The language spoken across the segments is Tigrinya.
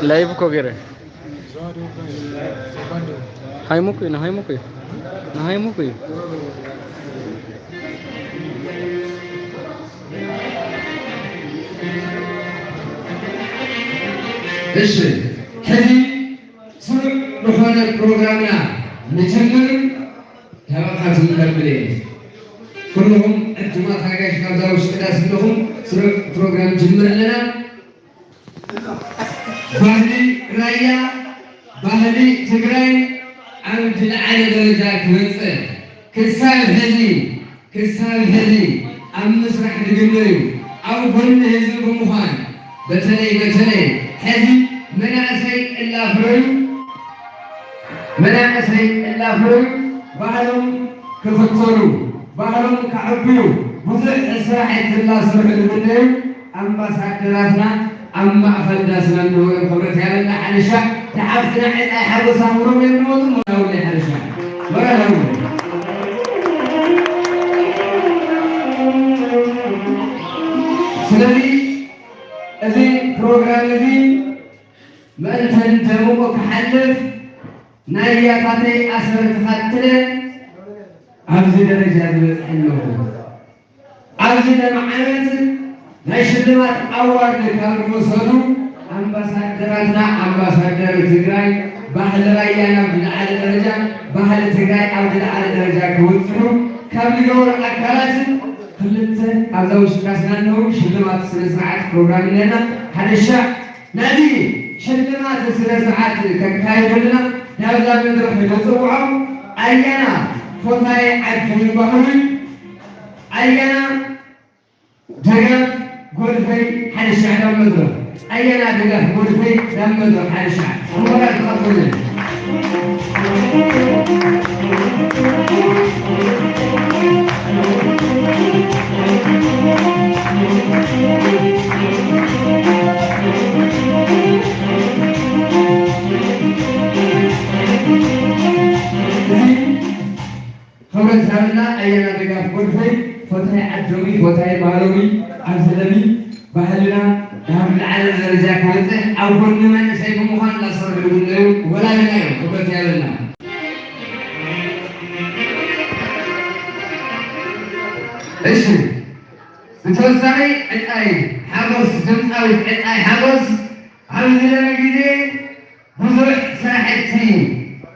ላይቭ እኮ ገይረ። ሃይሙኩ እዩ፣ ንሃይሙኩ እዩ፣ ንሃይሙኩ እዩ። እሺ፣ ሕዚ ስሩዕ ዝኾነ ፕሮግራምና ንጅምር። ካባኻትኩም ከብል እየ። ኩልኹም ዕዱማት ኣጋይሽ ካብዛ ውሽጢ ዳስ ኣለኹም፣ ስሩዕ ፕሮግራም ጅምር ኣለና። ባህሊ ራያ፣ ባህሊ ትግራይ ኣብ ዝለዓለ ደረጃ ክበፅሕ ክሳብ ሕዚ፣ ክሳብ ሕዚ ኣብ ምስራሕ ዝግነ እዩ። ኣብ ጎኒ ህዝቢ ብምዃን በተለይ፣ በተለይ ሕዚ መናእሰይ እናፍረዩ፣ መናእሰይ እናፍረዩ ባህሎም ክኽተሉ፣ ባህሎም ከዕብዩ ብዙሕ ስራሕቲ እናሰርሑ ዝግነዩ ኣምባሳደራትና ኣብ ማእኸል ዳስና እንሆ እዮም። ክብረት ያበልና ሓደሻ ንሓፍትና ዕጣይ ሓጎስ ኣምሮም እዮም ንወፁ ሞራውለ ሓደሻ ሞራላዊ። ስለዚ እዚ ፕሮግራም እዚ ምእንተን ደምቑ ክሓልፍ ናይ ያታተይ ኣሰር ተኻትለ ኣብዚ ደረጃ ዝበፅሐ ኣለኹ። ኣብዚ ደም ዓመት ናይ ሽልማት ኣዋርድ ካብ ዝወሰዱ ኣምባሳደራትና፣ ኣምባሳደር ትግራይ፣ ባህሊ ራያ ናብ ዝለዓለ ደረጃ፣ ባህሊ ትግራይ ኣብ ዝለዓለ ደረጃ ክውፅሑ ካብ ዝገበሩ ኣካላት ክልተ ኣብዛ ውሽጣ ስናነው ሽልማት ስነ ስርዓት ፕሮግራም ኣለና። ሓደ ሻዕ ነዚ ሽልማት ስነ ስርዓት ከካይደልና ናብዛ መድረኽ ንፅውዖም ኣያና ፎታይ ዓዲ ባህሉን ኣያና ደጋፍ ጎድፈይ ሓደ ሻዕ ናብ መድረኽ፣ ኣያና ደጋፍ ጎድፈይ ናብ መድረኽ ሓደ ሻዕ ብሞራል ተቐበሉና። እዚ ክብረት ሃብና ኣያና ደጋፍ ጎድፈይ፣ ፎታይ ዓዶሚ፣ ፎታይ ባህሎሚ፣ ኣብዚ ሎሚ ባህልና ናብ ዝለዓለ ደረጃ ክበፅሕ ኣብ ጎኒ መንእሰይ ብምዃን እናሰርሑ ዝግነዩ ወላዲና እዮም። ክብረት ሃብና። እሺ፣ ብተወሳኺ ዕጣይ ሓጎስ፣ ድምፃዊት ዕጣይ ሓጎስ ኣብዚ ሎሚ ግዜ ብዙሕ ስራሕቲ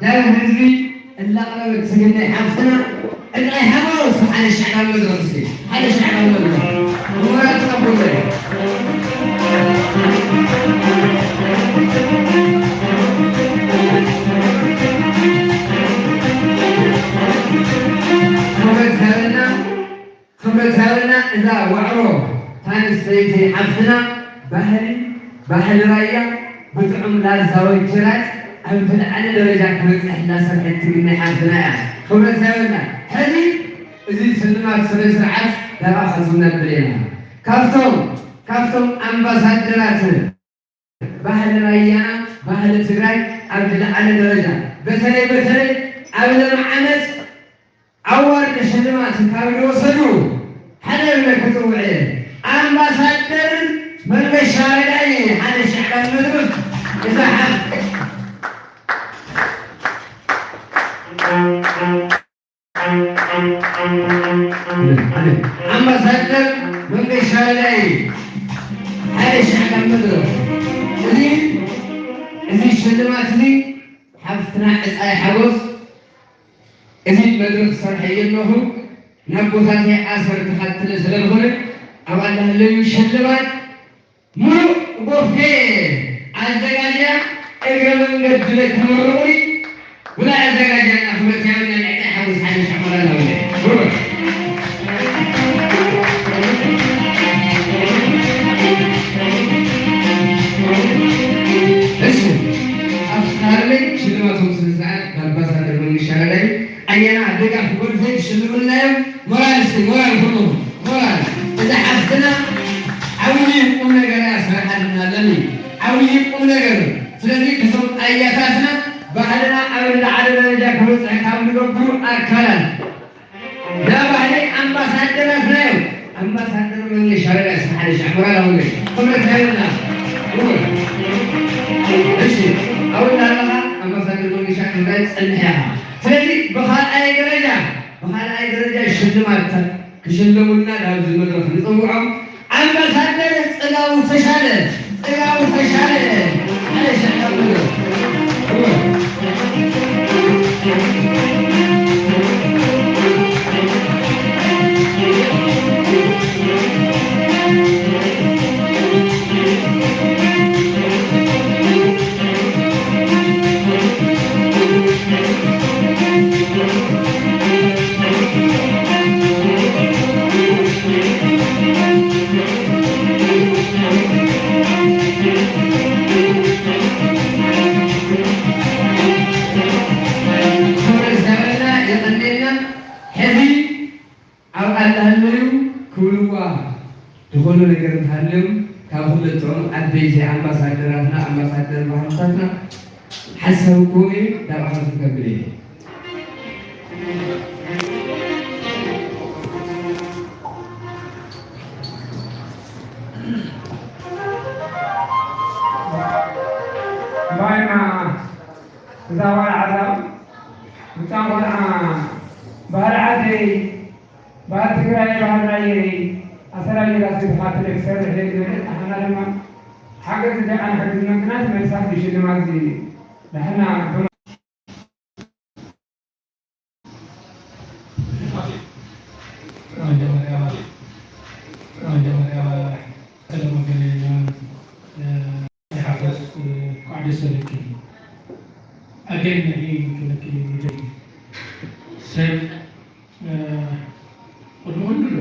ዳብ ህዝቢ እናቕረበት ትግነ ሓፍትና ዕጣይ ሓጎስ ሓደ ሻዕ ናብ መድረኽ እስኪ፣ ሓደ ሻዕ ናብ መድረኽ። ብሞራል ተቐበሉለይ። ክብረት ሃበና። ክብረት ሃበና እዛ ዋዕሮ ታንስተይቲ ሓፍትና ባህሊ፣ ባህሊ ራያ ብጥዑም ላዛ ወጀራት ኣብ ዝለዓለ ደረጃ ክበፅሕ እናሰርሐት ትግነ ሓፍትና እያ። ክብረት ሃበና። ሕዚ እዚ ስልማት ስነ ስርዓት ዳርኣ ከዝነብል ኢና። ካብቶም፣ ካብቶም ኣምባሳደራት ባህሊ ራያና፣ ባህሊ ትግራይ ኣብ ዝለዓለ ደረጃ፣ በተለይ፣ በተለይ ኣብ ለም ዓመት ኣዋርድ ሽልማት ካብ ዝወሰዱ ሓደ ኢለ ክፅውዕ እየ። ኣምባሳደር መንገሻ ረዳኢ ሓደ ሻዕ ካብ መድረኽ እዛ ሓፍ-፣ ኣምባሳደር መንገሻ ረዳኢ ሓደ ሻዕ ካብ መድረኽ። እዚ፣ እዚ ሽልማት እዚ ሓፍትና ዕፃይ ሓጎስ እዚ መድረኽ ዝሰርሐ እየ ኣለኹ። ናብ ቦታተይ ኣሰር ተኻትለ ስለ ዝኾነ ኣብ ኣላህለዩ ሽልማት ሙሉእ ቦፌ ኣዘጋጅያ እግረ መንገዲ ክምርቑኒ ውላ ኣዘጋጅያ እና ክብረት ያብና ንዕጣይ ሓጎስ ሓደ ሻዕ ሞራል ሃብለ። ብሩክ። እሺ፣ ኣፍቃርለይ ሽልማቶም ስነ ስርዓት ኣምባሳደር መንግሻ ረዳይ ኣያና ደጋፍ ጎድፈይ ክሽልሙልና እዮም። ሞራል እስኪ ሞራል ኩሉ ሞራል። እዛ ሓፍትና ዓብዪ ቁም ነገር እያ ሰሪሓልና ኣለኒ። ዓብዪ ቁም ነገር። ስለዚ እዞም ኣያታትና ባህልና ኣብ ዝለዓለ ደረጃ ክበፅሕ ካብ ዝገብሩ ኣካላት እዛ ባህሊ ኣምባሳደራትና እዮም። ኣምባሳደር መንገሻ ረዳይ እስኪ ሓደ ሻዕ ሞራል ኣውለይ። ክብረት ሃበና። ኩሉ ነገር እንተሃልዮም ካብ ክልተኦም ዓበይቲ ኣምባሳደራትና ኣምባሳደር ባህልታትና ሓሳብኩም እዩ ናብ ኣኽርቱ ከብል እየ። ባይና እዛ ቆልዓ እዛ ብጣም ቆልዓ ባህሪ ዓደይ ባህሪ ትግራይ ባህሪ ናየይ ኣሰራይ ራሲ ዝሓትለ ክሰርሕ እየ ዝበለት ኣሓና ድማ ሓገዝ ደቃ ንሕግዝ መኪና ትመልሳ ሽልማት እዚ ንሕና መጀመርያ መጀመርያ ሰለሞን ገለኛ ሓጎስ እንኳዕ ደስ በለኪ። ኣገናዒ ክብለኪ ይደሊ ሰብ ቅድሚ ኩሉ